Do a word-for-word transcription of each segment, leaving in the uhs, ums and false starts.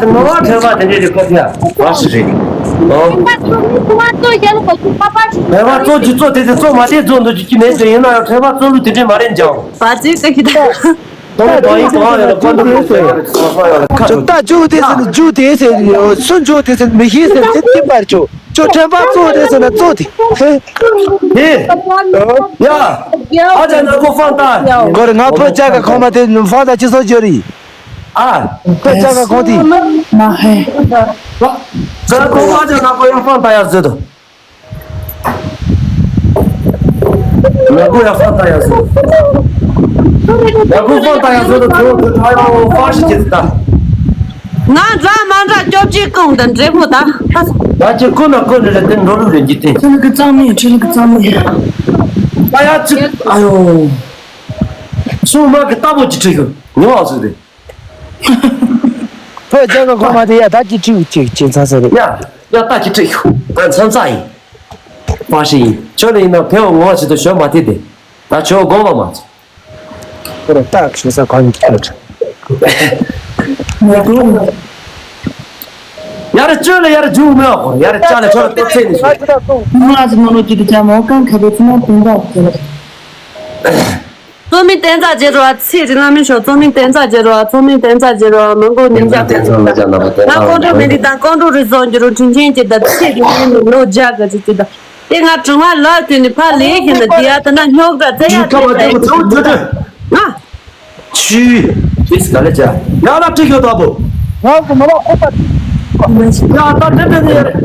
པ་དེ་ངོ་མ་ཁྲེལ་པ་དེ་འདྲས་རེད་ཁོ་ཐེ། བ་ཞིག་རེད། ཨོ། ཁྲེལ་པ་གཙོ་ནི་ཁོ་མ་གཙོ་ཡ་ལ་གོ་ཁྲེལ་པ་པ་ཞིག་ཁྲེལ་པ་གཙོ་གྱི་གཙོ་དེ་དེ་གཙོ་མ་དེ་གཙོ་འདུག་རྒྱུ་ཅི་མེད་དེ། ཡིན་ན་ཡང་ཁྲེལ་པ་གཙོ་ལུགས་དེ་འདྲས་མ་རེད་འཇང་། བ་ཅི་ཀ་ཤི་ད། ད་ཅུ་དེ་ཟེར་ནས་ཅུ་དེ་ཟེར། སུ་ཅུ་དེ་ཟེར་མི་ཤེས་ཟེར་དེ་དེ་པར་ཅོ། ཅོ་ཁྲེན་པ་གཙོ་དེ་ཟེར་ན་གཙོ་དེ། ཧེ། ཧེ། ཡ། ཨ་ཅག་ནག་པོ་ཧྥང་ཏ། གོ་རེ་ང་ཕོ་ཅག་ག་ཁོང་མ་དེ་ཧྥང་ཏ་ཅི་སོ་ཅོ་རི། ཨ། ཕོ་ཅག་ག་ཁོང་དེ། མ་ཧེ། ཟ་ཁོ་ཨ་ཅག་ནག་པོ་ཡང་ཧྥང་ཏ་ཡ་ཟེར་དོ། ང་ཀུ་ཡ་ཧྥང་ཏ་ཡ་ཟེར། ང་ཀུ་ཧྥང་ཏ་ཡ་ཟེར་དུ་ཚོ་ཁུ་ཐ་ཡ་ཧྥང་ཤི་ཅི་ད། ང་འདྲ་མ་འདྲ་སྐྱོབ་ཅིག་ཀུང་དང་འབྲས་བུ་ད། ད་ཁྱེད་ཀུ་ན་ཀུ་ནི་རེ་དེ་འགྲོ་ལུགས་རེ་འཇིག་རྟེན། ཁྲི་ལི་གི་གཙང་མི་ཁྲི་ལི་གི་གཙང་མི། ད་ཡ་ཅི་ཨ་ཡོ། སུ་མ་གི་ལྟ་བུ་ཅི་ཁྲི་གི་ཉོ་བ་ཟིག་རེད། ཕོ་ཅག་ག་ཁོ་མ་དེ་ཡ་ད་ཅི་ཁྲི་གི་ཅི་ཅི་ཚ་ས་རེད། ཡ། ཡ་ད་ཅི་ཁྲི་ཡོ། ད་མཚམས་ཚ་ཡིན། པ་ཤི་ཡིན། ཁྱོད་ལ་ཡིན་ན་ཕེ་བ་ངོ་བ་ཅི་ད་ཞོ་མ་དེ་དེ། ད་ཁྱོད་དགོངས་པ་མ་ཚོམས། ཁོ་རང་རྟགས་ཞུ་ས་གང་ཡིན་ཁྱོད། ཡར་བཅོས་ལ་ཡར་རྒྱུག་མེད་པ་ཁོ་ཡར་བཅག་ལ་ཁྱོད་ལ་ལྟོ་ཚད་ནས་ཞུ། ང་ཚོ་མ་ལོ་གཅིག་ཏུ་ཅང་མོ་གང་ཁ་བའི་ཚི་མ་དོན་དག་ཅེས། གཙོ་མིན་བསྟན་རྩ་བརྗེ་རོགས་ཚེ་རིང་ལ་མི་ཤོག་གཙོ་མིན་བསྟན་རྩ་བརྗེ་རོགས། གཙོ་མིན་བསྟན་རྩ་བརྗེ་རོགས། མི་མགོ་ཉིན་ཞག་བསྟན་རྩ་ལ་ཅང་ན་བ་དེ་ང་ཀོང་ཀྲོ་མེ་རི་དང་ཀོང་ཀྲོ་རི་བཟོ་འགྱུར་རོ་དྲིན་ཆེན་གྱི་ད་ཚེ་རིང་ལོ་བརྒྱ་ག་ཅིག་ཅི་ད། དེ་ང་གྲང་བ་ལག་དེ་ནི་ཕ་ལས་ཤིན་ད་དེ་ཡ་དེ་ན་སྙོག་དྲ་བཙལ་ཡ་ཁ་བ་དེ་གོ་ཚོ་ཚོ་ཚོ། ང་། ཆུ། དེས་ག་ལེ་ཅ། ཡ་ལ་ཁྲིད་ཤོག་ད་བོ། ང་གི་མ་ལ་ཨོ་པ། ཡ་ད་དེ་དེ་དེ་ཡ་རེད།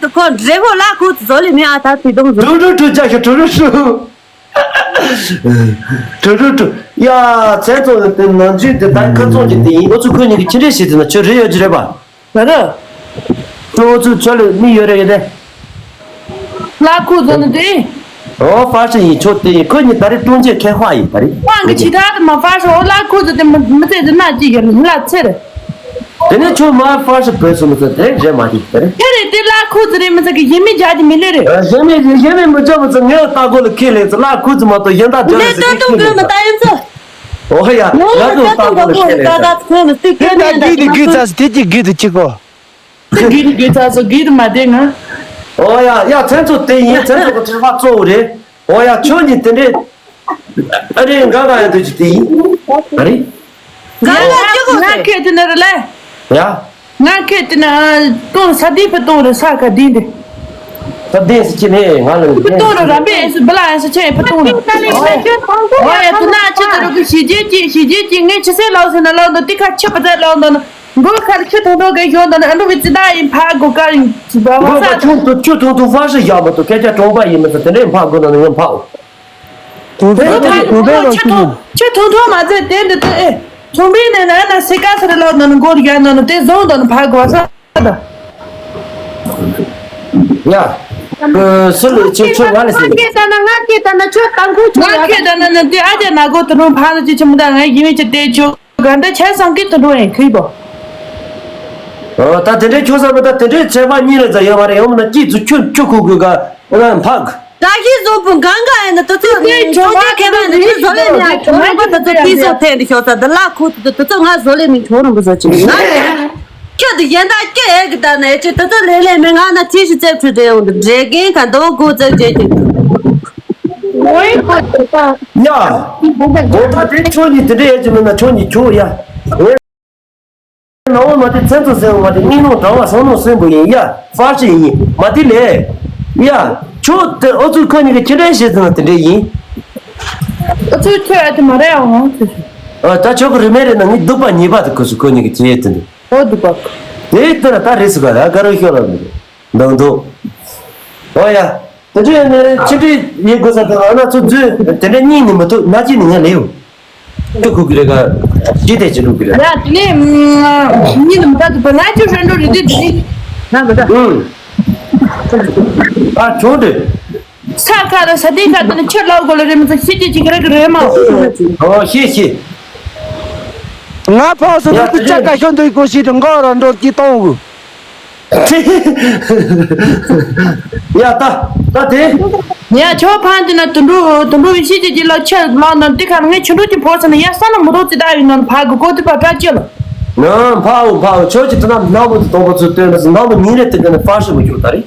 ཡོད་དུ་ཁོ་འབྲས་བུ་ལ་ཁུ་ཚུར་བཟོ་ལེ་མེད་ཨ། ད་དེ་དུང་བཟོ། ཀྲུ་ཀྲུ་ཀྲུ་རྒྱག་ཤོག་ཀྲུ་ཀྲུ་ཀྲུ། ཀྲུ་ཀྲུ་ཀྲུ། ཡ། མཚན་ཚོགས་དེ་ནང་ཆོས་དེ་ད་ཁ་ཚོགས་ཀྱི་དེ་ཡིན། ཨོ་ཚུ་ཁོ་གཉིས་ཀྱི་ཕྱི་འབྲེལ་བྱེད་དེ་ན་ཆོས་རེ་ཡོད་ཀྱི་རེད་པ། ད་ར། ཁྱོད་ཚོ་ཆོ་ལེ་མི་ཡོད་རེད་གི་དེ། ལ་ཁུ་ཚོ་ནི་དེ། ཨོ་ཧྥ་ཤི་ཡིན་ཆོ་དེ་ཡིན། ཁོ་གཉིས་ད་རེས་ཀྲུང་ཅེ་ཁེ་ཧྥ་ཡིན་ད་རེས། ཝང་གི་ཇི་ཐ་དེ་མ་ཧྥ་ཤི། ཨོ་ལ་ཁུ་ཚོ་དེ་མི་མི་ཚེ་དེ་ན་ཅི་ཡོད་ལ་ཚེ་རེད། དེ་ནས་ཁྱོད་མ་ཧྥ་ཤི་བོད་སོང་མི་ཚོ་དེ་རེད་མ་གི་དེ་རེད། ཁྱེད་རེད་དེ་ལ་ཁུ་ཚོ་རེད་མི་ཚོ་གི་ཡིན་མི་རྒྱ་གི་མི་ལེ་རེད། ཡིན་མི་ཡིན་མི་མི་འཇོག་མི་ཚོ་ངའི་ལྟ་སྒོ་ལ་ཁེ་ལེ་ཚོ་ལ་ཁུ་ཚོ་མ་གཏོགས་གཞན་དག་འཇོག་ལེ་ཚོ་ཁེ་ལེ་ཚོ། ཨོ་ཧ་ཡ། ང་ཚོ་ལྟ་སྒོ་ལ་ཁེ་ལེ་ཚོ། དེ་ད་དགེ་དེ་དགེ་ཚ་དེ་ཅི་དགེ་དེ་ཅི་གོ། དེ་དགེ་དེ་དགེ་ཚ་སོ་དགེ་དེ་མ་དེ་ང་། ཨོ་ཡ་ཡ། མཚན་ཚོགས་དེ་ཡིན། མཚན་ཚོགས་ཀྱི་ཁྲི་ཕག་གཙོ་བོ་རེད། ཨོ་ཡ། ཁྱོད་ཉིད་དེ་འདྲས་ཨ་རེ་འགའ་འགའ་ཡང་དུ་ཅི་དེ་ཡིན། ཨ་རེ། ང་ང་ང་ཁེ་དེ་ནི་རེད་ལེ། ཡ། ང་ཁེ་དེ་ན་ཏོ་ས་དེ་ཕི་ཏོ་རེ་ས་ཁ་དེ་འདི། ད་དེ་སི་ཅི་ནས་ང་ལ་ཕི་ཏོ་རེ་ར་བེ་སི་བི་ལ་ཡང་སི་ཆེ་ཕི་ཏོ་རེ། ཨོ་ཡ། དེ་ན་ཅི་དེ་རུ་གི་ཞི་རྒྱས་ཀྱི་ཞི་རྒྱས་ཀྱི་ངས་ཆི་སེ་ལའོ་སེ་ན་ལའོ་ནོ་དེ་ཁ་ཆི་པ་ཛ་ལའོ་ནོ་ནོ། མགོ་ཁར་ཆུ་ཐུང་ཐུང་གི་ཞོན་དང་ཨ་འགྲོ་བའི་ཙི་ད་ཡིན་ཕ་གོ་ཀ་ཡིན་ཙི་བ་བ་མགོ་ས་ཁ་ཆུ་ཐུང་ཆུ་ཐུང་ཐུང་ཧྥ་ཤི་བཞག་མ་ཐུབ། སྐད་ཆ་གྲོང་པ་ཡིན་མི་ཚེ་དེ་འདྲའི་ཕ་གོ་ན་ནི་ཡང་ཕ། དེ་དེ་དེ་དེ་ཆུ་ཐུང་ཆུ་ཐུང་ཐུང་མ་ཚད་དེ་འདི་དེ་ཨེ་ཚོང་པའི་ནས་ན་ན་སེ་ཀ་སེ་རེ་ལོ་ན་ནི་མགོ་རྒྱ་ན་ནི་དེ་བཟང་དང་ནི་ཕ་གོ་ས་ད། ཡ། སུ་ལ་ཆེ་ཆུ་ང་ལ་ཟེར། ང་ཁེ་ད་ན་ང་ཁེ་ད་ན་ཆུ་དང་ཁུ་ཆུ་ང་ཁེ་ད་ན་ནི་དེ་ཨ་ཅེ་ན་གོ་དུ་རུང་ཕ་ནི་ཅི་ཆུ་མི་ད་ང་ཡིན་མི་ཅི་དེ་ཆུ། ག་འདྲ་བྱས་སང་གི་དུ་འགྲོ་ཡིན་ཁུལ་བོ། ཨོ་ད་དེ་འདྲའི་ཁྱོད་བསམ་པ་ད་དེ་འདྲའི་བྱས་པ་གཉིས་ལས་ཙམ་ཡོད་མ་རེད། ཡོང་མིན་ན་སྐྱིད་ཚུ་ཁྱོད་ཁྱོད་ཁུག་དགོས་ག་ཨོ་ན་འཕག་བཀྲ་ཤིས་བཟང་པོ་གང་ག་ཡིན་ན་དུ་ཚོད་ངའི་ཆུང་མ་ཁེ་བ་ནི་ཁྱོད་བཟོ་ལས་མི་ཡ་ཁྱོད་རང་པ་དུ་ཚོད་ཏི་སོ་ཐན་དུ་ཤོག་ས་འདི་ལ་ཁུ་དུ་དུ་ཚོད་ང་བཟོ་ལས་མི་ཁྱོད་རང་པ་བཟོ་ཅིག་ང་། ཁྱོད་དུ་གཞན་དག་སྐད་ཨེ་གི་ད་ནས་ཅི་ད་ཚོ་ལེ་ལེ་མི་ང་ན་ཅི་ཞིག་རྩེབ་ཁྲུས་དེ་ཡོང་དུ་འདྲེ་རྒན་ག་འདོ་གོ་རྩེབ་རྒྱས་ཀྱི། ཡ། གོ་ད་དེ་ཁྱོད་ཉིད་དེ་འདྲ་ཡས་ཀྱི་མིན་ན་ཁྱོད་ཉིད་ཁྱོད་ཡ། ནང་མ་དེ་ཚན་ཚོ་ཟེར་བ་དེ་གཉིས་ནོ་དྲང་བ་སང་ནོ་སེམས་པོ་ཡིན་ཡ། ཧྥ་ཤི་ཡིན་མ་དེ་ལས། ཡ། ཁྱོད་དེ་ཨོ་ཚུལ་ཁོ་གཉིས་ཀྱི་ཁྱི་འདྲ་བྱེད་ཟིན་ན་དེ་འདྲ་ཡིན། ཨོ་ཚུལ་ཁྱོད་ཨ་དེ་མ་རེད་ཨང་ཚུལ། ཨ་ད་ཁྱོད་ཀྱི་རི་མེ་རེད་ན་ངས་སྡུག་པ་ཉེས་པ་དེ་ཁོ་སུ་ཁོ་གཉིས་ཀྱི་ཁྱི་ཡེ་དེ་འདུག་ཨོ་སྡུག་པ། དེ་ལྟར་ད་རེས་སུ་ག་ར་དགའ་རོགས་ཤོར་ལ་མི་འདུག་འདང་འདུག་ཨོ་ཡ། དེ་འདྲ་ཡིན་ནའི་ཕྱི་འབྲེལ་ཡེད་དགོས་ས་དང་ཨ་ན་ཚོ་རྫུན་དེ་འདྲ་གཉིས་ནི་མི་ཐུབ་ན་གཅིག་ནི་ངས་ལས་ཡོང་། ཁྱོད་ཁུག་གི་རེད་ག་ཅི་དེ་ཅི་ལུག་གི་རེད། ཡ་དེ་ནས་གཉིས་ནི་མི་ཐུབ་ཐུབ་པ་ན་ཁྱོད་ཧྲན་འགྲོ་རེད་དེ་དེ་ནས་ན་མི་ཐུབ། ཨུམ། ཨ་ཁྱོད་དེ། ས་ཁ་དང་ས་སྟེང་ཁ་དང་ནི་ཁྱོད་ལའོ་གོ་ལ་རེད་མི་ཚོ་ཤི་ཅི་ཅི་གི་རེད་གི་རེད་མ། ཨོ་ཤི་ཤི། ང་ཕོགས་སུ་ཡ་ལུག་ཏུ་ཅག་ག་ཤོ་འདུག་གོ་ཤི་དུ་མགོ་ར་འགྲོ་ཅི་གཏོང་གུ། ཡ་ད་ད་དེ། ཡ་ཆོ་ཕན་དེ་ན་དུད་འགྲོ་དུད་འགྲོ་བའི་ཤི་ཅི་ཅི་ལ་ཆ་ལ་ན་དེ་ཁར་ངས་ཆུ་འགྲོ་ཅི་ཕོག་ས་ན་ཡ་ས་ན་མི་རོ་ཅི་ད་ཡིན་ན་ཕ་གི་གོ་དེ་པ་པྲ་ཅི་ལ། ན་ཕ་འུ་ཕ་འུ་ཆོ་ཅི་ད་ན་ནག་པོ་དེ་དོག་པོ་ཚུ་སྟོན་ན་ནག་པོ་ཉིན་རེ་དེ་ག་ནས་ཕར་ཤི་མི་ཁྱུག་ད་རེད།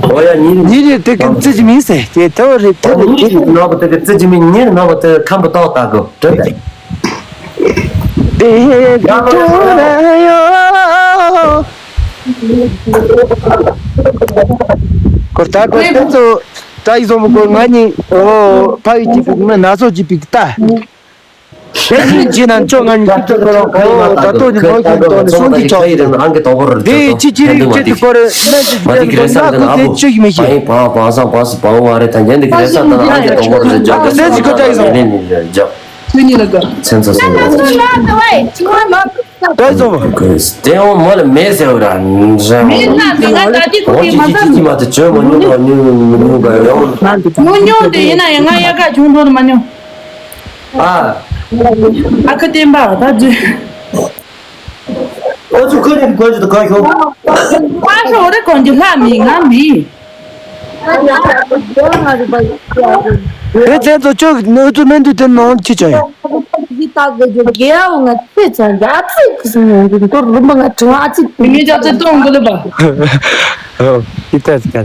ཨོ་ཡ་ཉིན་ཉིན་རེ་དེ་གི་རྩི་ཅི་མིན་ཟེར་དེ་ཐོ་རེ་ཐོ་རེ་ཉིན་དེ་རེ་ནག་པོ་དེ་གི་རྩི་ཅི་མིན་ཉིན་རེ་ནག་པོ་དེ་ཁམ་པོ་ཏོག་ཏག་གོ་དྲོད་དེ། དེ་ཡ་ཐོ་ལ་ཡོ། གོ་ད་གོ་དེ་ཚོ་ད་ཡི་སོང་གོ་ང་ནི་ཨོ་ཕ་ཡི་ཅི་པིག་མི་ན་སོ་ཅི་པིག་ད། དེ་ཡིན་ཅི་ན་ཅོ་ང་ཉིད་ཀྱི་ཏོག་ཏོག་ད་ལྟོ་ནི་མོ་ཁྱོད་ཏོག་ནི་སོང་གི་ཆོག་ཡིན་ཨང་གི་དོག་པོ་རེད། དེ་ཅི་ཅི་རིགས་ཅི་དུ་སྐོར་ནི་ཅི་ཅི་དོ་ན་ཁུ་དེ་ཅི་མི་ཤེས། པའི་བང་བང་སང་བང་སི་བང་བ་རེ་ཐང་ཡན་དེ་གི་རེ་ས་ད་ཨང་གི་དོག་པོ་རེད། ཇོ་གི་སེམས་ཚོགས་ད་ཡིན་ནི་ནི་ཇོ། ཚུལ་ཉིད་ལ་དགའ། སེམས་ཚོགས་སེམས་ཚོགས། ད་ཡིན་སོང་བ། དེ་འོང་མོ་ལ་མེད་ཟེར་བ་ར། མེད་ན་དེ་ང་ད་ཅི་ཁུ་གི་མ་ཟ་མི་ཅི་མ་དེ་བྱོས་མ་མྱོང་ན་མྱོང་མྱོང་ག་ཡོང་། མྱོང་མྱོང་དེ་ཡིན་ན་ཡང་ང་ཡ་ག་བྱུང་འགྲོ་ནི་མ་མྱོང་། ཨ། ཨ་ཁུ་བསྟན་པ་ད་ཅི། ཨོ་ཚུ་ཁོ་ནི་གོན་གྱི་དུ་ག་ཤོག་ཨ་ཤོ་རེ་གོན་གྱི་ལྷ་མི་ང་མི། དེ་ཚན་ཚོ་ཅོག་ནུ་ཚུ་མན་དུ་དེ་ནང་ཅི་ཅོ་ཡོད། ཡི་ཏག་གི་རྒྱུ་རྒྱལ་བ་ང་ཚེ་ཚན་རྒྱ་ཚེ་གི་སུ་ཡོང་གི་འདོར་རུམ་པ་ང་དྲི་ང་ཚིག་མི་ངེད་ཅག་ཚེ་གཏོང་དགོས་ལ་བ། ཡི་ཏག་གི་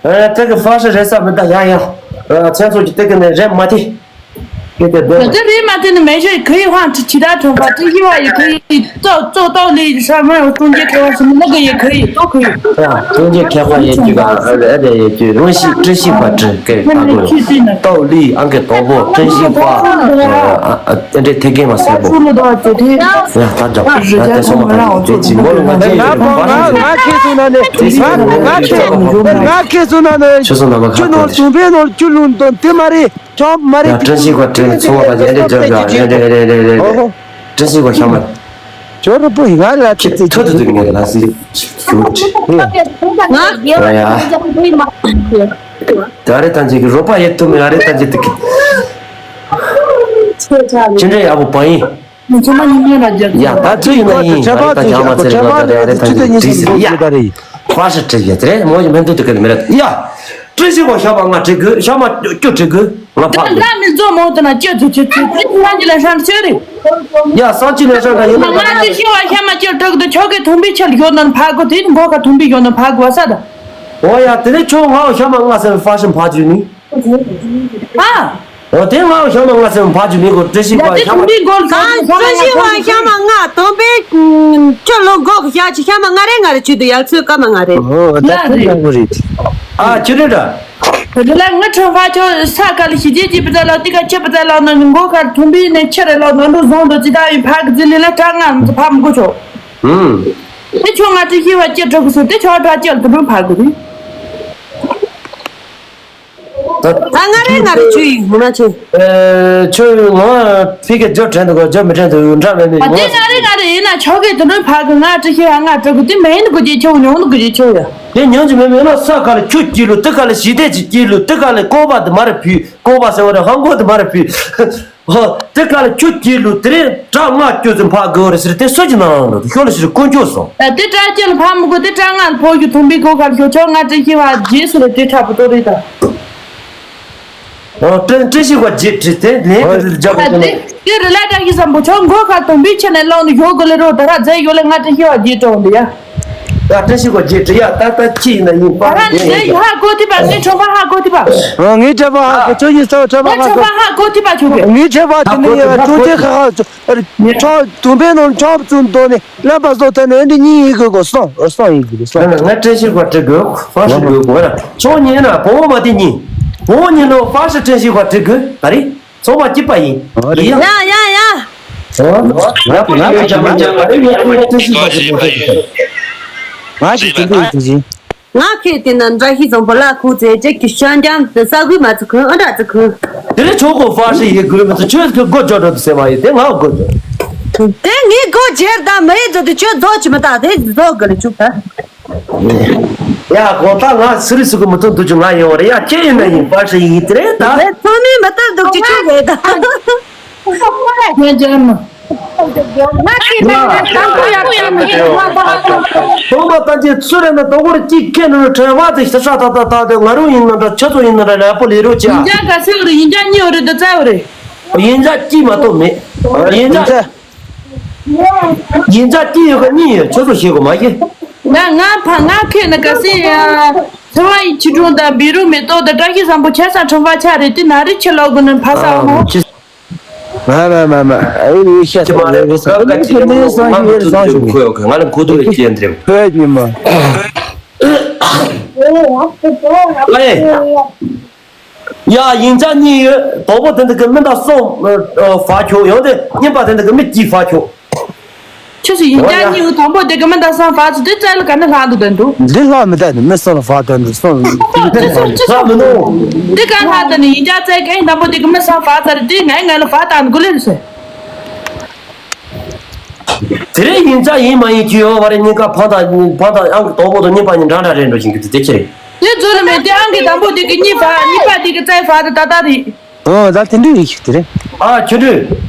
ཨ་དེ་གི་ཧྥ་ཤི་རེ་ས་མི་ད་ཡ་ཡ། ཚན་ཚོ་གི་དེ་གི་ནས་རེད་མ་དེ། ད་ལྟ་རེས་མ་ཐོན་ནི་མེ་ཤོད་ཁུ་ཡི་ཧང་ཁྲི་ཁྲི་ད་ཁྲོན་པ་ཁྲི་ཡི་བ་ཡི་ཁུ་ཡི་ཙོ་ཙོ་ཏོ་ལི་ཡི་ཧྲ་མ་ཡོ་ཀྲུང་ཅེ་ཁེ་བ་སི་མི་ནག་གི་ཡི་ཁུ་ཡི་ཏོ་ཁུ་ཡི། ཀྲུང་ཅེ་ཁེ་བ་ཡི་ཀྱི་ག་ཨ་ལེ་ཨ་ལེ་ཡི་ཀྱི་རང་ཤི་ཀྲི་ཤི་པ་ཀྲི་ཀེ་ཁ་གོ་ཏོ་ལི་ཨང་ཀེ་ཏོ་བོ་ཀྲི་ཤི་པ་ཨ་ཨ་འདྲེ་ཐེ་གེ་མ་སེ་བོ། ཡ་ད་འཇོག་ཡ་དེ་སོ་མ་ཁ་ཅི་དེ་ཅི་མོ་ལ་མ་ང་ང་ཁེ་སོང་ན་ནི་ང་ང་ཁེ་སོང་ན་ནི་ཁྱོད་ནོར་དུང་པའི་ནོར་ཁྱོད་ལུང་དོན་དེ་མ་རེད། ཅོག་མ་རེད། ཡ་བཀྲ་ཤིས་པ་བཀྲ་ཚོང་བ་དང་ཡ་རེད་ཅོག་ཅོག་ཡ་རེད་རེད་རེད་རེད། ཨོ་ཧོ། བཀྲ་ཤིས་པ་ཤ་མ། ཇོ་རུ་པོ་ཡི་ང་ལ་ཁྱེད་ཚེ་ཐོ་ཐོ་ཐོ་ངེད་ལ་སི་ཞུ་ཅི། ང་ཡ། ད་རེད་ཐང་ཅིག་གི་རོ་པ་ཡེ་ཐུ་མི་ཨ་རེད་ཐང་ཅིག་ཏུ་ཀི། ཅི་འདྲ་ཡག་པོ་པ་ཡིན། ང་ཚོ་མ་ཉིན་ཉིན་ལ་རྒྱབ། ཡ་ད་ཚུ་ཡིན་ན་ཡིན་ཨ་རེད་ད་ཇ་མ་ཚེ་རེད་ད་རེད་ཨ་རེད་ཐང་ཅིག་ཏུ་ཀི་ཟེར་ཡ། ཧྥ་ཤི་ཁྲིད་ཡོད་དེ་རེད་མོ་ཡི་མན་དུ་དུ་ཀི་མི་རེད་ཡ། བཀྲ་ཤིས་པ་ཤ་མ་ང་ཁྲིད་དགོས་ཤ་མ་ཀྱོ་ཁྲིད་དགོས་ང་ཕ་དགོས། ད་མི་ཚོ་མོ་དེ་ན་ཅི་ཚོ་ཅི་ཚོ་ཚོ་ཚོ་ལ་ཤང་ཚོ་རེད། ཡ་སང་ཅི་ལ་ཤང་ད་ཡིན་ན་ང་ཚོ་ཤི་བ་ཤ་མ་ཅི་དྲག་ཏུ་ཆོ་གི་ཐུམ་པི་ཆལ་ཡོད་ན་ཕ་གོ་དེ་མགོ་ཁ་ཐུམ་པི་ཡོད་ན་ཕ་གོ་ས་ད། འོ་ཡ་དེ་ནས་ཁྱོད་ང་ཤ་མ་ང་སེམས་ཧྥ་ཤི་ཕ་ཅུ་ནི། ཨ། འོ་དེ་ང་ཤ་མ་ང་སེམས་ཕ་ཅུ་མི་གོ་བཀྲ་ཤིས་པ་ཤ་མ། ང་བཀྲ་ཤིས་པ་ཤ་མ་ང་ཐུམ་པི་ཁྱོད་ལོ་མགོ་ཁ་ཤ་ཅི་ཤ་མ་ང་རེ་ང་རེ་ཆུ་དུ་ཡལ་ཚོད་ཀ་མ་ང་རེ། འོ་ད་ཁོ་ཡག་པོ་རེད། ཨ་ཁྱོད་རེད་ད། དེ་ལ་ངི་ཁྲོན་ཧྥ་ཁྱོད་ས་ཁ་ལ་ཞི་རྒྱས་ཀྱི་པི་ཙ་ལ་ཏི་ཁ་ཁྱི་པི་ཙ་ལ་ན་མགོ་ཁར་ཐུམ་པི་ནས་ཁྱི་རེ་ལ་ན་འགྲོ་བཟང་དུ་ཅི་ད་ཡི་ཕ་གི་ཛི་ལི་ལ་གྲགས་ང་ཚོ་ཕ་མི་གོ་ཆོག་ཧུམ། དེ་ཁྱོད་ང་ཅི་ཤི་བ་ཅི་དྲུག་སུ་དེ་ཁྱོད་གྲགས་ཅི་ལ་དུ་འགྲོ་ཕ་གི་རེད། ད་ང་རེ་ང་རེ་ཆུ་ཡིན་ཧུ་ན་ཆེ། ཨེ་ཆུ་ཡིན་ང་ཕི་གེ་ཇོ་དྲན་དུ་གོ་ཇོ་མི་དྲན་དུ་འདྲ་མེད་མེད་ང་དེ་ང་རེ་ང་རེ་ཡིན་ན་ཆོག་གི་དུ་འགྲོ་ཕ་གི་ང་ཅི་ཤི་བ་ང་དྲུག་གི་དེ་མེད་ནི་གོ་ཅི་ཆོག་ཉོང་ནི་གོ་ཅི་ཆོག་ཡ། དེ་ཉོང་ཅི་མེད་མེད་ན་ས་ཁ་ལ་ཁྱོད་སྐྱིད་ལུ་དེ་ཁ་ལ་ཞི་བདེ་ཅི་སྐྱིད་ལུ་དེ་ཁ་ལ་ཀོ་བ་དེ་མ་རེ་ཕུ་ཀོ་བ་ཟེར་བ་རེ་ཧང་གོ་དེ་མ་རེ་ཕུ། ཧོ། དེ་ག་ལ་ཁྱོད་སྐྱིད་ལུ་དེ་རིང་གྲྭ་ལྔ་སྐྱོ་ཚེ་ཕ་གི་རེ་ཟེར་དེ་སུ་གྱི་ནང་ལ་ཤོ་ལ་ཤི་རུ་དཀོན་མཆོག་སོང་། ད་དེ་གྲྭ་སྐྱེ་ལ་ཕ་མི་གོ་དེ་གྲྭ་ལྔ་ཕོ་ཡུ་ཐུམ་པའི་གོ་ག་ལ་ཤོ་ཆོག་ང་དྲི་ཤི་བ་རྗེས་སུ་ལ་དེ་ཁྲ་པོ་ཏོ་རེད་ད། ཨོ། བཀྲ་བཀྲ་ཤིས་པ་རྗེས་དྲི་དེ་ལན་དེ་རྒྱབ་ཨ་དེ་དེ་རི་ལ་བཀྲ་ཤིས་བཟང་པོ་ཁྱོད་མགོ་ཁ་དུང་པའི་ཆེ་ནས་ལོག་ནས་ཞོག་གི་ལེ་རོ། ད་ར་རྫས་ཡོད་ལེ། ང་བཀྲ་ཤིས་པ་རྗེས་དྲི་འོང་དུ་ཡ། ཡ། བཀྲ་ཤིས་པ་རྗེས་དྲི་ཡ། ད་ལྟ་ཁྱི་ཡིན་ན་ཡིན། ད་པ་ར་ནི་རྫས་ཡོད་ཧ་གོ་ཐི་པ། ངའི་ཁྲོམ་པ་ཧ་གོ་ཐི་པ། ཨ། ངའི་ཁྲོམ་པ་ཧ་གོ། ཁྱོད་ཡིན་ས་ཁྲོམ་པ་ངའི་ཧ་ཁྲོམ་གོ། པ་ཧ་གོ་ཐི་པ་ཁྱོད་གི། ངའི་ཁྲོམ་པ་དེ་ནི་ཡ་ཁྲོམ་ཆེ་ཁ་ཁ་ཁྲོམ་ཁྲོམ་དུང་པའི་ནང་ཁྲོམ་བཙུན་དོ་ནི། ལམ་པ་བཟོ་ཐལ་ནས་འདི་གཉིས་ཡིན་དགོས་གོ། སོང་སོང་ཡིན་དགོས་སོང་། ང་བཀྲ་ཤིས་པ་དྲི་དགོས། ཧྥ་ཤི་དགོས་གོ་ར། ཆོ་ཉན་ན་བོ་མ་དེ་གཉིས། བོ་ཉན་ནོ་ཧྥ་ཤི་བཀྲ་ཤིས་པ་དྲི་དགོས་ད་རེད། ཚོགས་པ་སྐྱིད་པ་ཡིན། ཡ་ཡ་ཡ། ང་ཞིག་དེ་འདྲ་ཡིན་དུས་ང་ཁེ་དེ་ན་འདྲ་ཤི་བཟང་པོ་ལ་ཁུ་ཙེ་ཅེ་ཀི་ཤང་ཀྱང་དེ་ས་གུ་མ་ཙི་ཁུ་ཨ་འདྲ་ཙི་ཁུ། དེ་རེ་ཆོག་གོ། ཧྥ་ཤི་ཡི་གུ་མི་ཚོ་ཆོས་ཁུ་སྒོ་ཇོ་ཇོ་དུ་སེ་མ་ཡི་དེ་ང་སྒོ་ཇོ། དེ་ངའི་སྒོ་ཇེར་དང་མི་ཡི་ཛོ་དུ་ཆོས་ཛོ་ཅི་མི་ད་དེ་ཛོ་གི་ལ་ཆུག་ད། ཡ་གོ་ད་ང་སུ་རི་སུ་གི་མི་ཐུང་དུ་ཆུ་ང་ཡོང་བ་རེད། ཡ་ཁྱེད་ཡིན་ན་ཡིན། ཧྥ་ཤི་ཡི་དེ་རེད་ད། དེ་ཚང་མའི་མི་ཐུང་དུ་ཆུ་ཆུ་རེད་ད། ང་ཅག་མ། ང་ཅག་མ། ང་ཅག་མ། ཚོང་པ་ལྟ་ཅི་ཚུ་རེ་ན་དོ་གོར་ཅི་ཁེ་ནོ་ཁྲེ་བ་དེ་ཤ་ཤ་ཏ་ཏ་ཏ་དེ་ང་རུ་ཡིན་ན་འདྲ། ཁྱོད་ཚོ་ཡིན་ན་འདྲ། ལ་པོ་ལི་རོ་ཅི་ཡིན་ཅག་ག་སེ་བ་རེ། ཡིན་ཅག་གཉིས་བ་རེ། འདི་ཙ་བ་རེ། ཡིན་ཅག་ཅི་མ་གཏོགས་མེད། ཡིན་ཅག་ཡིན་ཅག་ཅི་ཡོད་ག་གཉིས་ཡོད། ཁྱོད་ཚོ་ཤེས་གོ་མ་ཤེས། ང་ང་ཕ་ང་ཁེ་ན་ག་སེ་ཡ། ཚེ་བ་ཡི་ཆི་ཀྲུང་དང་བི་རུ་མེ་ཏོག་དང་བཀྲ་ཤིས་བཟང་པོ་ཆ་ས་ཁྲོམ་པ་ཆ་རེ་དེ་ན་རི་ཆི་ལོ་གུ་ནན་ཕ་ས་མོ། མ་མ་མ་མ། ཨ་ཡིན་ཡིན་ཤ་ཚ་ལེ་རེ་ས་ལེ་རེ་ས་ལེ་རེ་ས་ཞུ། ཁོས་ང་ལ་གོ་དུ་ལ་སྐྱེལ་འདྲེ། ཁོས་ཉི་མ། ཨེ། ཡ་ཡིན་ཅག་གཉིས་ཡོད། དོག་པོ་དེ་འདི་གི་མི་འདའ་སོང་ཨ་ཨ་ཧྥ་ཁྱོ། ཡང་དེ་གཉིས་པ་དེ་འདི་གི་མི་སྐྱིད་ཧྥ་ཁྱོ། ཁྱོད་སུ་ཡིན་ཅག་གཉིས་ཡོད། དང་པོ་དེ་གི་མི་འདའ་སོང་ཧྥ་ཚོ་དེ་རྩ་ལ་ག་ནས་ལྷག་འདུག་དོན་དུ། འདི་ལྷག་མི་འདའ་ནི་མི་སོང་ལ་ཧྥ་དོན་དུ་སོང་། དེ་སོང་ཁྱོད་ལྷག་མི་འདུག་འདི་ག་ལྷག་འདའ་ནི་ཡིན་ཅག་རྩ་གི་དང་པོ་དེ་གི་མི་སོང་ཧྥ་ཚ་རེ་དེ་ངའི་ངའི་ལ་ཧྥ་དང་གུ་ལེ་རེ་སོ། དེ་རིང་ཡིན་ཅག་ཡིན་མ་ཡིན་གྱི་ཡོད་བ་རེད། གཉིས་ཀ་ཕ་དང་ཕ་དང་ཨང་གི་དོག་པོ་དང་གཉིས་པ་གཉིས་འདྲ་འདྲ་རེད་འགྲོ་བཞིན་གྱི་དེ་ཆེ་རེད། དེ་ཚོ་ལ་མེད་དེ་ཨང་གི་དང་པོ་དེ་གི་གཉིས་པ་གཉིས་པ་དེ་གི་རྩའི་བར་དུ་ད་ད་རེད། ཨོ་ད་དེ་འདྲ་ཡིན་ཤག་དེ་རེད། ཨ་ཁྱོད་འདྲ།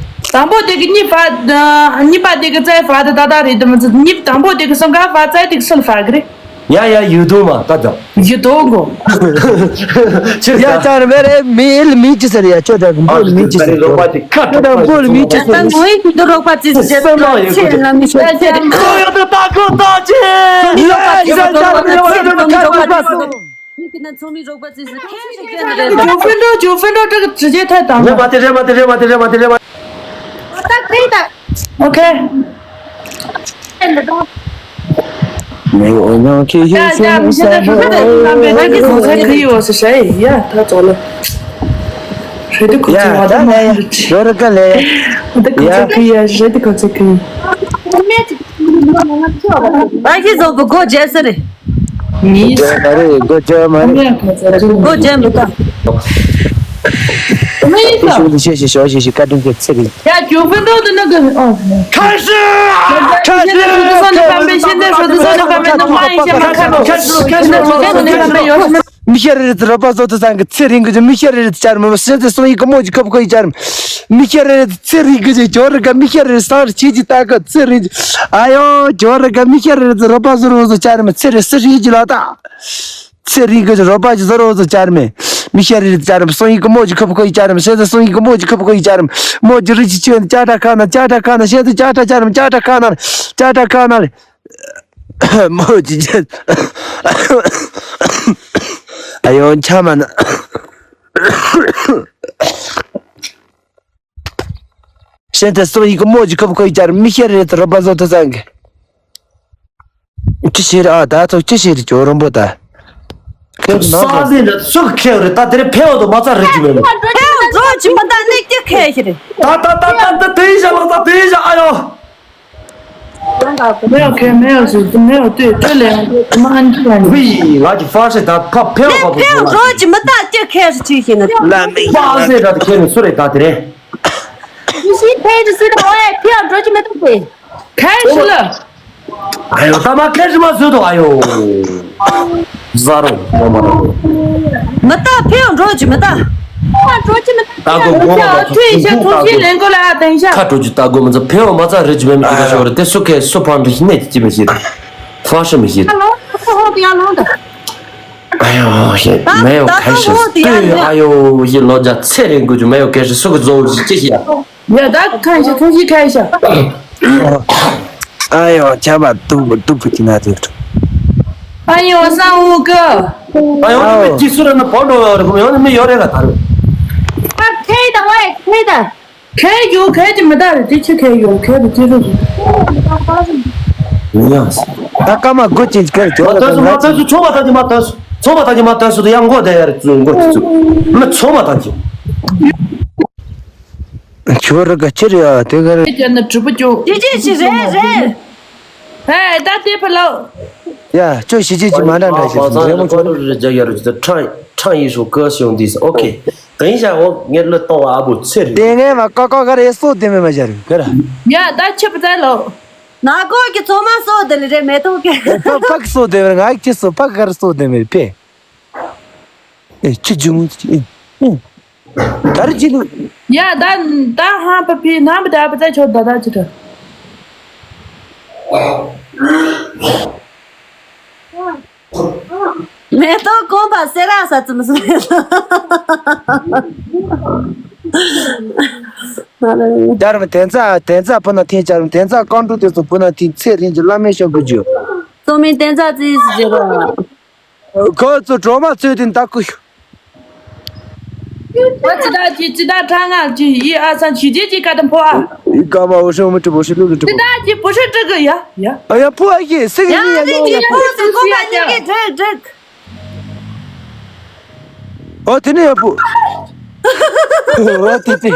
དང་པོ་དེ་གི་གཉིས་པ་གཉིས་པ་དེ་གི་རྩའི་བར་དུ་ད་ད་རེད་དེ་མི་ཚོ་གཉིས་དང་པོ་དེ་གི་སང་ག་བར་རྩའི་དེ་གི་སུ་ལ་བར་གི་རེད། ཡ་ཡ་ཡུ་དུ་མ་ད་ད། ཡུ་དུ་གོ། ཆེར་ཡ་ཡ་ཅར་མེ་རེ་མི་ཨིལ་མི་ཅི་ཟེར་ཡ་ཁྱོད་ད་གི་མི་ཨིལ་མི་ཅི་ཟེར་ཁྱོད་ད་གི་མི་ཨིལ་མི་ཅི་ཟེར། ད་ངོ་ཡི་ཁུ་དུ་རོགས་པ་ཙི་ཟེར་ད་ཚེ་ལ་མི་ཤོད་ཚེ་རིང་། ཁོ་ཡོད་དུ་ད་གོ་ད་ཅི། ཡ་ཡ་ཅར་མེ་རེ་མི་ཁ་ཁ་ཁ་ཁ། མི་ཁི་ན་ཚོ་མི་རོགས་པ་ཙི་ཟེར་ཁྱེད་ཤེས་ཀྱི་རེད། ཇོ་ཧྥིན་ཏོ་ཇོ་ཧྥིན་ཏོ་ཏྲི་གི་ཙི་ཇེ་ཐད་དང་། རེད་མ་དེ་རེད་མ་དེ་རེད་མ་དེ་རེད་མ་དེ་རེད་མ། ད་ཁེ་ད། ཨོ་ཁེ། མེ་འོ་ཉང་ཁེ་ཡོད་ཤོད་ས་མེ་འོ། ཁེ་ཡོད་སི་ཤ་ཡི་ཡ་ད་ཙོ་ལ། ཧྲེ་དི་ཁོ་ཚོ་ཡ་ད་ལེ་ཡ་ཡོ་ར་ཀ་ལེ་ཡ། ད་ཁོ་ཚོ་ཁེ་ཡ་ཧྲེ་དི་ཁོ་ཚོ་ཁེ་ཡ། ཨ་ཁེ་ཟོ་བུ་གོ་ཇེ་སི་རེད། མི། སྒོ་རྒྱག་མ་རེད། སྒོ་རྒྱག་མ་རེད། སྒོ་རྒྱག་མི་དགོས། མི་ཡིན་ཤོག་ཤོག་ཤོག་ཤོག་ཤོག་བཀའ་དྲིན་ཆེ་ཚེ་རིང་། ཡ་ཇོ་ཧྥིན་ཏོ་དེ་ནི་གི་ཨོ། ཁ་ཤི། ཁ་ཤི། ཁ་ཤི། མི་ཤེས་རེ་རེ་ཚེ་རོགས་པ་བཟོ་དུ་སང་གི་ཚེ་རིང་གི་མི་ཤེས་རེ་རེ་ཚེ་ཅར་མི་ཤེས་རེ་ཚེ་སོང་ཡི་གི་མོ་ཇི་ཁབ་ཁོ་ཡི་ཅར་མི་ཤེས་རེ་རེ་ཚེ་རིང་གི་ཇོ་རི་ག་མི་ཤེས་རེ་རེ་སང་རི་ཆེ་ཇི་ཏ་གི་ཚེ་རིང་ཨ་ཡོ་ཇོ་རི་ག་མི་ཤེས་རེ་རེ་ཚེ་རོགས་པ་བཟོ་རོགས་བཟོ་ཅར་མི་ཚེ་རེ་སི་རི་ཇི་ལ་ཏ། ཚེ་རིང་གི་རོ་པ་ཅི་ཟོ་རོ་ཟོ་ཅར་མེ། མི་ཤ་རི་རི་ཅར་མེ། སོང་ཡི་གི་མོ་ཅི་ཁབ་ཁོ་ཡི་ཅར་མེ། ཤེ་ཚེ་སོང་ཡི་གི་མོ་ཅི་ཁབ་ཁོ་ཡི་ཅར་མེ། མོ་ཅི་རི་ཅི་ཆོས་ནི་ཅ་ཏ་ཁ་ན་ཅ་ཏ་ཁ་ན་ཤེ་ཚེ་ཅ་ཏ་ཅར་མེ་ཅ་ཏ་ཁ་ན་ལེ། ཅ་ཏ་ཁ་ན་ལེ། མོ་ཅི་ཅེ། ཨ་ཡོ་ཆ་མ་ན། ཤེ་ཚེ་སོང་ཡི་གི་མོ་ཅི་ཁབ་ཁོ་ཡི་ཅར་མེ། མི་ཤ་རི་རི་རོ་པ་ཟོ་ཏ་སང་གི། ཅི་ཞིག་རེད་ཨ། ད་ཚོ་ཅི་ཞིག་རེད་ཇོ་རོན་པོ་ད། ཁྱེད་ནང་ས་ཟིན་རེད་སུ་ཁེལ་རེད་ད་དེ་རེད་ཕེ་བ་དུ་མ་ཚ་རེད་ཅི་མེད་མེད། ཕེ་བ་འགྲོ་ཅི་མི་ད་ནི་ཀྱི་ཁེལ་ཞིག་རེད། ད་ད་ད་ད་ད་དེ་ཡི་ཞག་ལ་ད་དེ་ཡི་ཞག་ཨ་ཡོ། མེ་ཡོ་ཁེ་མེ་ཡོ་སུ་མེ་ཡོ་ཏུ་ཏུ་ལེ་མ་ཨན་ཏུ་ཨན། ཝི་ང་གི་ཧྥ་ཤི་ད་ཕ་ཕེ་བ་ནི་ཕེ་བ་འགྲོ་ཅི་མི་ད་ཀྱི་ཁེལ་ཞིག་ཅི་ཞིག་ནི་ལ་མི་ཧྥ་ཤི་ད་དེ་ཁེལ་ནི་སུ་རེད་ད་དེ་རེད། ཡུ་ཤི་ཕེ་ཏུ་སུ་ད་ཝེ་ཕེ་བ་འགྲོ་ཅི་མི་ད་ཕེ། ཁ་ཤི་ལ། ཨ་ཡོ་ད་མ་ཁ་ཤི་མ་བཟོས་དོ་ཨ་ཡོ། ཟ་རོ་ངོ་མ་རོ། མི་ད་ཕེ་འགྲོ་ཅི་མི་ད། ད་གོ་གོ་མ་ད་ཐུ་ཡི་ཤ་ཐུ་ཤི་ལེན་གོ་ལ་ཨ་དེང་ཤ། ཁ་འགྲོ་ཅི་ད་གོ་མི་ཚ་ཕེ་འོ་མ་ཚ་རེ་ཅི་མེ་མི་ཅི་ད་ཤོར་དེ་སུ་ཁེ་སུ་ཕང་འདྲི་ཤི་ནེ་ཅི་མི་ཤི། ཧྥ་ཤི་མི་ཤི། ཧ་ལོ་ཧ་ཧོ་དེ་ཡ་ལོ་ད། 哎呦，也没有开始。对，哎呦，一老家菜人过去没有开始，是个周日，这些。 ཡ་ད་ཁ་ཤས་ཐུང་ཞིག་ཁ་ཤས། ཨ་ཡོ་ཆ་བ་ཏུབ་ཏུབ་ཀྱི་ན་ཏུབ། ཨ་ཡོ་སང་འུ་ཀ་ཨ་ཡོ་ནི་མི་ཅི་སུ་ར་ན་བོ་འགྲོ་ཡོད་རེད། ཁོ་ཡོ་ནི་མི་ཡོད་རེད་ལ་ད་རུ། ཨ་ཁའི་ད་ཝའི་ཁའི་ད། ཁའི་ཡོ་ཁའི་ཅི་མི་ད་རེད། དེ་ཆི་ཁའི་ཡོ་ཁའི་རུ་ཅི་རུ་རེད། མི་ཡང་ད་ཀ་མ་གོ་ཅི་ཁའི་ཡོ་མ་ད་སུ་མ་ད་སུ་ཚོ་མ་ད་ཅི་མ་ད་སུ་ཚོ་མ་ད་ཅི་མ་ད་སུ་དུ་ཡང་མགོ་དེ་ཡར་ཚུ་མགོ་ཚུ་མི་ཚོ་མ་ད་ཅི། ཁྱོད་རི་ག་ཅི་རེད་ཨ་དེ་ག་རེད། ཅན་ན་གྲུ་པོ་ཅུང་། ཅི་ཅི་ཅི་རེད་རེད། ཧེ་ད་དེ་ཕ་ལོ། ཡ་ཁྱོད་ཞི་ཅི་ཅི་མ་འདྲ་འདྲ་ཞིག་རེད་མོ་ཁྱོད། 这样有人在唱唱一首歌是用的是 OK。 等一下我给你等我阿布切的。 དེ་ངས་མ་ཀ་ཀ་ག་རེ་སོ་དེ་མེད་མ་བྱ་རུ་ག་ར། ཡ་ད་ཆི་པ་ད་ལོ། ན་གོ་གི་ཚོ་མ་སོ་དེ་ལི་རེད་མེ་ཏོག་གི། ཕ་ཕ་གི་སོ་དེ་མེད་ང་གི་སོ་ཕ་ག་རེ་སོ་དེ་མེད་ཕེ། ཨེ་ཅི་ཇུ་མུ་ཅི་ཨེ། ཨེ། ད་རེ་ཅི་ལུ། ཡ་ད་ད་ཧང་པ་ཕི་ནང་པ་ད་པ་ད་ཆོ་ད་ད་ཅི་ད། མེ་ཏོག་གོམ་པ་སེ་ར་ས་ཙམ་སེ། ཅར་མི་དན་ཚ་དན་ཚ་པུ་ན་ཐིན་ཅར་མི་དན་ཚ་ཀང་ཀྲུ་དེ་ཚོ་པུ་ན་ཐིན་ཚེ་རིན་གྱི་བླ་མའི་ཞབས་པུ་ཇུ། ཙོ་མིན་དན་ཚ་ཙི་སི་ཇེ་རོ། ཁོ་ཚོ་གྲོ་མ་ཚོས་དེ་འདག་ཁུ་ཤུ། ཨ་ཙི་ད་ཅི་ཙི་ད་གྲང་ང་ཅི་ཡི་ཨ་ས་ཆི་ཅི་ཅི་ཀ་དམ་ཕོ་ཨ། ཡི་ཀ་མ་འོ་ཤོ་མི་ཏྲི་བོ་ཤི་ལུ་ལུ་ཏྲི་ཙི་བོ། ད་ཅི་བོ་ཤི་ཏྲི་གི་ཡ་ཡ། ཨ་ཡ་ཕོ་ཨ་ཡི་སི་གི་ཡ་ཡ་ཡ་ཡ་ཡ། ཕོ་ཙི་གོ་མ་ཉི་གི་ཏྲི་ཏྲི། ཨོ་དེ་ནས་ཡ་ཕོ། ཨོ་དེ་དེ།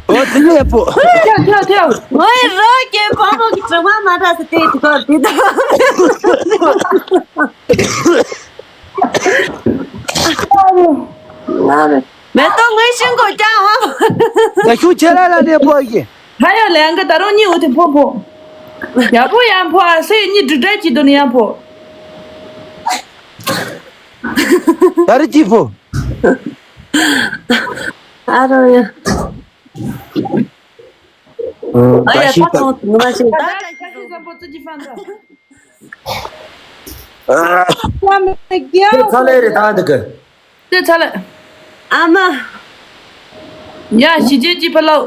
ཨོ་དེ་ནས་ཡ་ཕོ། ཐལ་ཐལ་ཐལ། ཨོའི་རོ་ཀེ་ཕ་མོ་གི་གྲོ་མ་མ་འདྲ་སི་ཏེ་དེ་གོ་དེ་ད། མེ་ཏོག་ངའི་ཤིང་གོ་ཀྱང་འོང་། ཡ་ཤུ་ཁྱེད་ར་ལ་ནས་ཕོ་ཡི། ཧ་ཡ་ལན་གི་ད་རུང་གཉིད་འུ་ཐི་ཕོ་ཕོ། ཡ་ཕོ་ཡ་ཕོ་ཨ་སེ་གཉིད་འདྲི་འདྲ་གྱི་དུ་ནི་ཡ་ཕོ། ད་རེ་གྱི་ཕོ། ཨ་རོ་ཡ། ཨ་ཡ་ད་ཐོང་ངོ་མ་ཤིང་ད་ད་ད་ཤི་སམ་པོ་ཙི་ཅི་ཕན་ད། ཨ། ཚ་ལེ་རེ་ད་འདི་གི། དེ་ཚ་ལེ། ཨ་མ། ཡ་ཞི་རྒྱས་ཀྱི་ཕ་ལོ།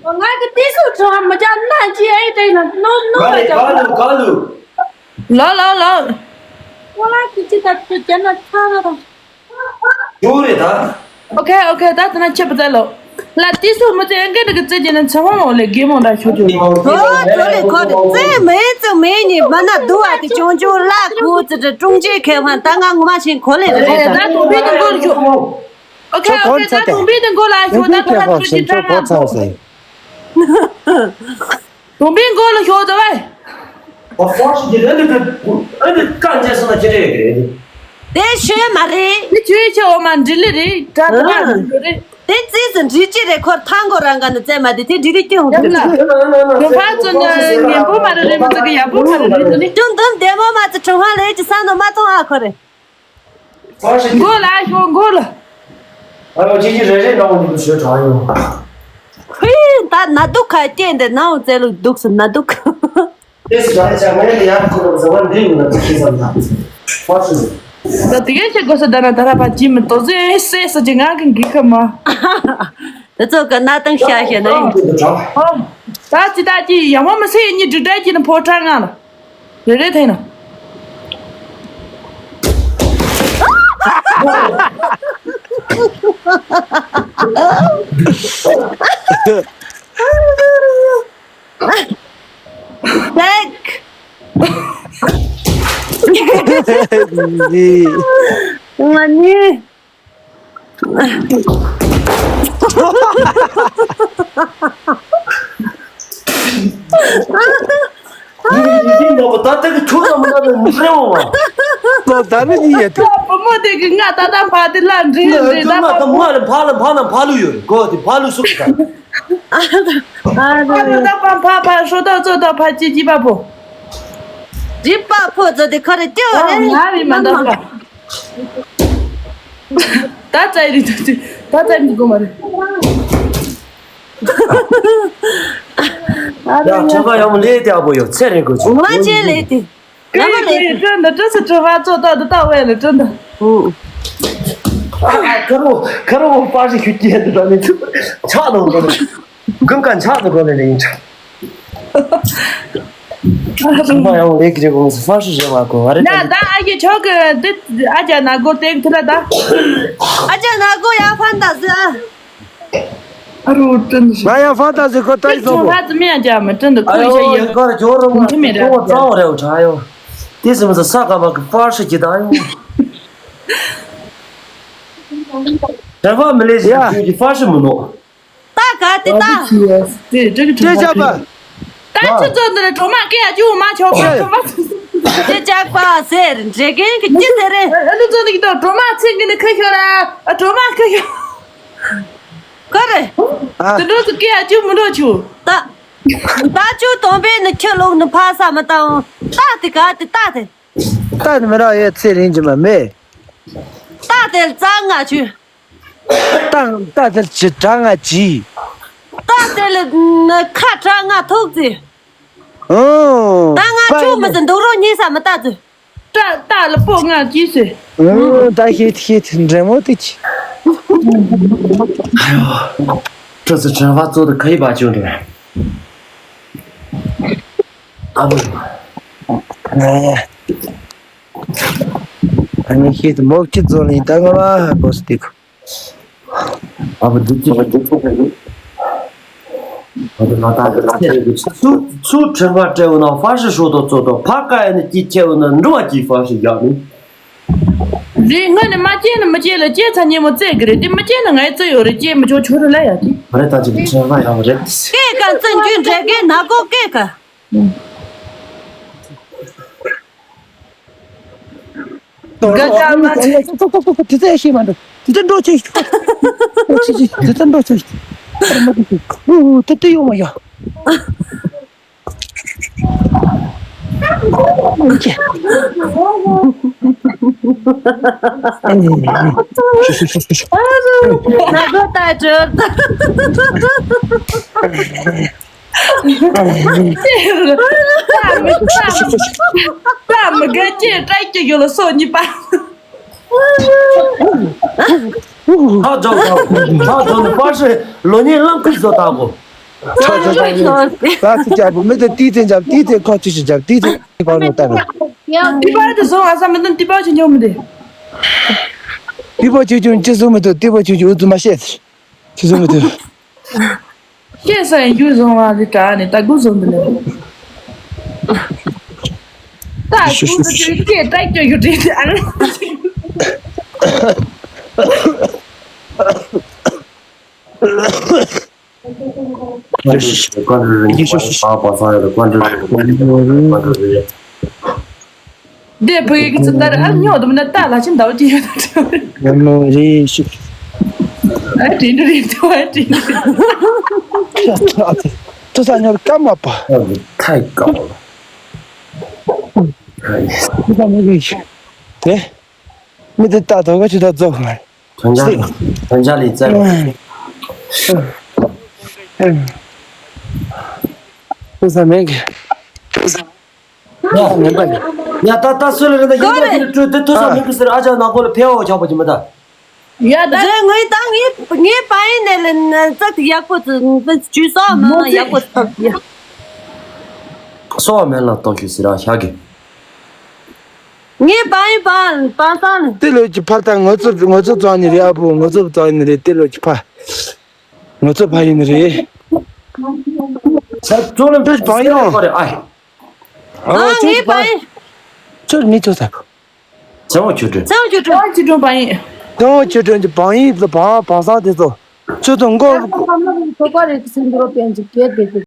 ང་གི་ཏི་སུ་ཚོ་མི་ཅག་ན་ཅི་ཨེ་ཏེ་ན་ནོ་ནོ་ག་ལེ་ག་ལུ་ག་ལུ། ལོ་ལོ་ལོ། ཁོ་ལ་ཅི་ཅི་ད་ཅི་ཅི་ན་ཚ་ན་ར། ཡོད་རེད་ད། ཨོ་ཁེ་ཨོ་ཁེ་ད་ད་ན་ཆེ་པོ་ཙེ་ལོ། ལ་ཏི་སུ་མི་ཙེ་ཨེ་འགན་འདི་གི་ཙེ་ཅི་ན་ཚ་བོ་མོ་ལེ་གེ་མོ་འདྲ་ཤོད་ཅོ། ཨོ་ཁོ་ལེ་ཁོ་ལེ་ཙེ་མེ་ཙེ་མེ་ནི་མ་ན་དུ་བ་དེ་ཅོང་ཅོ་ལ་ཁུ་ཙེ་ཙེ་ཀྲུང་ཅེ་ཁེ་ཧན་ད་ང་ངོ་མ་ཤེས་ཁོ་ལེ་རེད་ད། ད་དུང་བི་དུ་འགོར་ཤོད། ཨོ་ཁེ་ཨོ་ཁེ་ད་དུང་བི་དུ་འགོར་ལ་ཤོད་ད་ད་ད་ཏུ་ཅི་ད་ང་ཚོ། དུང་པའི་མགོ་ལ་ཤོག་ཟེར་བས། ཨ་ཧྥང་ཞིག་གི་ཨ་ནི་ཨ་ནི་བཀའ་འཇལ་སོང་ན་ཁྱེད་རེད་གི། དེ་ཤོད་མ་རེད། དེ་ཆོས་ཆེ་འོ་མ་འདྲི་ལི་རེད་དྲ་དུ་མ་འདྲི་ལི་རེད། དེ་རྩིས་སུ་འདྲི་ཅི་རེད་ཁོར་ཐང་གོ་རང་ག་ནི་བཙས་མ་དེ་དེ་འདྲི་རེད་སྐྱོན་ཡ་འོང་ལ། དུ་ཕ་ཚོ་ནི་ངན་པོ་མ་རེད་རེད་མི་ཚོ་གི་ཡག་པོ་མ་རེད་རེད་དུ་ནི། ཅུང་དུམ་བདེ་མོ་མ་ཚོ་གྲུང་ཧ་ལས་ཀྱི་ས་ནོ་མ་ཐོང་ཨ་ཁོ་རེད། མགོ་ལ་ཤོག་མགོ་ལ། ཨ་ཡོ་ཅི་ཅི་རེ་རེ་འདྲ་བོ་འདི་ཚོ་ཞོད་དྲག་ཡོང་། ཧུའི་ད་ན་དུག་ཁ་སྐྱེས་འདི་ནའོ་ཙེ་ལུག་དུག་སུ་ན་དུག་ཏེ་སི་ད་ཆ་ངས་ཡང་ཁོ་རང་ཟ་བ་འདི་ཡོང་ན་ཅི་ཤེས་བསམ་ད། ཧོ་ཤི། ད་དེ་གས་ཆེ་དགོས་ས་ད་ན་ད་ར་པ་ཅི་མི་ཏོ་ཟེ་སེ་ས་ཅི་ང་གི་འགི་ཁ་མ། དེ་ཚོ་གི་ན་ཏང་ཤ་ཤེ་ན་ཡིན། ཧོ། ད་ཅི་ད་ཅི་ཡ་མོ་མི་སེ་ཡིན་ཉི་དྲི་དྲ་ཅི་ནི་ཕོ་ཁྲ་ང་ལ། རེ་རེ་ཐེ་ན། Back. ང་ནི། ཡིན་ཡིན་ཡིན་ཡོད་པ་ད་ལྟ་གི་ཁྱོད་ལ་མི་ལ་ནི་མི་རེ་བ་བ། ད་ད་ནི་ཡིན་ཡ་དེ། བུ་མོ་དེ་གི་ང་ད་ད་ཕ་དེ་ལ་འདྲི་ཡིན་འདྲི་ད་ང་ད་མ་ལ་ཕ་ལ་ཕ་ལ་ཕ་ལུ་ཡོད་རེད་གོ་དེ་ཕ་ལུ་སུ་གི་ད། ཨ་ད་ད་ཕ་ཕ་ཕ་ཧྲོ་ད་ཙོ་ད་ཕ་ཅི་ཅི་པ་པོ། ཅི་པ་པོ་ཙོ་དེ་ཁ་རེ་ཅི་བ་རེད། ང་རེ་མ་ད་ཕ། ད་ཙའི་རི་ད་ཙའི་ད་ཙའི་མི་གོ་མ་རེད། ཡ། ཁྱེད་པ་ཡང་མོ་ལས་དེ་ཨ་བོ་ཡོད་ཚེ་རིང་དགོས་ཆུ། ང་ཅེ་ལས་དེ། ང་མ་ལས། ཀྲོན་ད་ཀྲོ་སི་ཀྲོ་བ་ཙོ་ཏོ་ཏོ་ཏོ་ཝེ་ལ་ཀྲོན་ད། ཨ། ཁ་རོ་ཁ་རོ་པ་ཞིག་ཁྱུ་སྐྱེས་འདུག་ད་ནི་ཆག་ནོ་གོ་ནི་ཀུན་ཀ་ཆག་ནོ་གོ་ནི་ལེ་ཡིན་ཆ། ཁྱེད་པ་ཡང་ལས་ཀྱི་རེ་གོང་སུ་ཧྥ་ཧྲི་རེ་མ་གོ་བ་རེ་ད། ད་ཨ་ཡེ་ཆོག་གི་དེ་ཨ་ཅག་ན་གོ་དེ་གི་ཐི་ལ་ད། ཨ་ཅག་ན་གོ་ཡ་ཧྥན་ད་ཟི་ཨ། ཨ་རོ་ཀྲོན་ཞིག་ང་ཡང་ཧྥན་ད་ཟི་ཁོ་ད་ཡི་སོང་གོ། ཧྥ་ཙི་མི་ཡ་ཅག་མི་ཀྲོན་ད་ཨ་ཁོ་ཡ་ཡོ་ཡ། ཡི་གར་ཇོ་རོ་མ་ཁོ་མི་ར་ཁོ་ཡ། ཙང་རེ་བ་ཆ་ཡོ། དེ་སི་མི་ས་ས་ག་མ་གི་ཧྥ་ཧྲི་ཀྱི་ད་ཡོ། དྲན་པ་མི་ལས་ཞིག་ཡ། ཁྱོད་ཀྱི་ཧྥ་ཧྲི་མི་ནོ། ད་ག་དེ་ད། དེ་ཅག་པ། ད་ཆུ་ཚོད་འདི་ལ་གྲོ་མ་སྐད་ཡ་ཅུ་མ་ཆོག་པ་གྲོ་མ། དེ་ཅག་པ་ཟེར་འདྲེ་རྒན་གྱི་ཅི་ཟེར་རེད། ཨ་ལུ་ཚོ་འདི་གི་ད་གྲོ་མ་ཚིག་གི་ནི་ཁ་ཤོར་ཨ་གྲོ་མ་ཁ་ཤོར། ག་རེ། ཨ། དེ་འདྲ་ཚོ་སྐད་ཡ་ཅུ་མི་འགྲོ་ཆུ། ད། ད་ཆུ་དོམ་པས་ནི་ཁྱི་ལོག་ནི་ཕ་ས་མི་བཏང་། ད་དེ་ག་དེ་ད་དེ། ད་ནི་མི་རག་ཡས་ཚེ་རིང་གི་མ་མེད། ད་དེ་རྩ་ང་ཆུ། ད་ད་དེར་ཇི་དྲག་ང་ཇི། ད་དེ་ལ་ཁ་དྲག་ང་ཐུག་ཙི། ཨོ། ད་ང་ཆུ་མི་ཟིན་འདུག་རོགས་གཉིས་ས་མི་ལྟ་ཙི། ད་ད་ལ་པོ་ང་ཅི་ཟེར། ཨོ། ད་ཤེས་ཤེས་འདྲེ་མོ་དེ་ཅི། ཨ་ཡོ། ཁྲོ་ཚོ་དྲན་པ་ཚོ་དུ་ཁ་ཡི་བ་ཅོ་འདུག་ཨ་བུ། ཨ་ནི་ཤེས་དུ་མོག་ཅི་ཚོ་ནི་ད་ང་ལ་ཧ་གོ་སྟེ་གོ། ཨ་བུ་འདི་ཅི་རེད། ཨ་བུ་ང་ད་ཚུ་ཚུ་དྲན་པ་སྤྲད་འོ་ན་ཧྥ་ཧྲི་ཧྲོ་དོ་ཙོ་དོ་ཕ་ཀ་ཡ་ནི་ཅི་ཁྱེད་འོ་ན་འགྲོ་བ་ཀྱི་ཧྥ་ཧྲི་རྒྱག་ནི། རེད། ངོས་ནས་མ་སྐྱེས་ན་མི་སྐྱེས་ལ་སྐྱེས་ཚ་ཉེ་མོ་བཙལ་གི་རེད་དེ་མི་སྐྱེས་ན་ངའི་བཙལ་ཡོད་རེད་སྐྱེས་མི་ཆོག་ཆོག་རེད་ལ་ཡ་དེ། མ་རེད་ད་ཅིག་དྲན་པ་ཡག་པོ་རེད། སྐད་ཀ་བཙན་རྒྱུ་འདྲེ་གའི་ནག་གོ་སྐད་ཀ། དགའ་དགའ་མ་ཚེ། དེ་ཚད་ཤེས་མ་འདུག་དེ་ཚད་འགྲོ་ཆེ་ཞིག་འགྲོ་ཆེ་ཞིག་དེ་ཚད་འགྲོ་ཆེ་ཞིག་ཨོ་དེ་དེ་ཡོང་མ་ཡོང་། ཨོ་ཁེ། ཨ་ནི། ཤུ་ཤུ་ཤུ་ཤུ་ཤུ། ནག་གོ་ད་འགྲོ། ད་མི་ད་མི་དགའ་སྐྱེས་སྐྲག་སྐྱེ་ཡོད་ལ་སོ་གཉིས་པ། ཧ་ཇོ་ཧ་ཇོ་ནི་པར་ཤེ་ལོ་ཉིས་ལམ་ཁུ་བཟོ་ལྟ་གོ། ཆོག་ཆོག་ཆོག་ལག་ཁུ་རྒྱབ་མི་དེ་ཏི་ཏི་རྒྱབ་ཏི་ཏི་ཁོ་ཆུ་ཆུ་རྒྱབ་ཏི་ཏི་པར་ནོ་ལྟ་གོ། ཏི་པར་དེ་བཟོ་ང་ས་མི་དོན་ཏི་པར་ཆུ་ཉོ་མི་དེ། ཏི་པར་ཆུ་ཆུ་ཅི་བཟོ་མི་དོ་ཏི་པར་ཆུ་ཆུ་འུ་ཚུ་མ་ཤེས། ཆུ་བཟོ་མི་དོ། ཤེས་ས་ཡིན་རྒྱུ་བཟང་བ་རེད་དྲ་ནས་ད་དགུ་བཟོ་འདི་ནས། ད་དགུ་བཟོ་ཅིག་སྐད་ཏྲ་སྐྱོ་ཡོད་རེད་དྲ་ནས། འདས་ཕ་གི་ཚོ་ལྟར་ཨ་ཉོག་དུ་མིན་ན་ལྟ་ལ་ཆེན་འདའ་བ་ཅི་ཡོད་ན་ཡ་མོ་རེ་ཤི། ཨ་དྲིན་དུ་རེད་དུ་ཨ་དྲིན་དུ་རེད། ཐུ་ས་ཉོར་ཀ་མ་པ། ཐའི་ཀའོ། ཐུ་ས་མི་རེ་ཤི། དེ་མི་དེ་ལྟ་དོ་ག་ཆུ་ད་རྫོགས་མ། དོན་ཅག་དོན་ཅག་ལས་རྩལ། ཐུ་ས་མེད་གི། ཡ། ཡ་ད་ད་སུ་ལ་རེ་ད་ཡིན་ན་ཡིན་ན་དེ་ལ་སྤྲོད་དེ་ཐུ་ས་མེད་གི་ཟེར་ཨ་ཅག་ནག་པོ་ལ་ཕེ་བ་ཆགས་པ་ཅི་མི་ད། ཡ་ད་རེ་ངའི་ད་ངའི་ངའི་པ་ཡིན་ནས་ལ་ན་ཙག་ཡག་པོ་ཚུ་ཇུས་སོགས་མ་ཡག་པོ་ཚུ་ཡ། སོགས་མེད་ལ་གཏོང་ཤུགས་ཟེར་ཨ་ཤག་གི། ངའི་པ་ཡིན་པ་པ་སང་ལ། དེ་ལོས་ཀྱི་ཕར་ད་ངོ་ཚབ་ངོ་ཚབ་བཙང་ནི་རེད་ཨ་བུ་ངོ་ཚབ་བཙང་ནི་རེད་དེ་ལོས་ཀྱི་ཕ། ང་ཚོ་ཕ་ཡིན་ནི་རེད། ས་ཙོ་ལམ་ཁྱོད་བང་ཡོང་། ཨ་ཨ་ཁྱོད་ངའི་བང་ཡིན། ཁྱོད་མི་ཚོ་ས། ཚེ་དབང་ཆོས་སྒྲོན། ཚེ་དབང་ཆོས་སྒྲོན། ཚེ་དབང་ཆོས་སྒྲོན་བང་ཡིན། ཚེ་དབང་ཆོས་སྒྲོན་གྱི་བང་ཡིན་ལ་བང་བང་སང་དེ་ཚོ། ཁྱོད་ཚོ་མགོ། ཁོ་པ་རེད་ཟིན་འགྲོ་པན་ཅིག་གེ་དེ་དེ།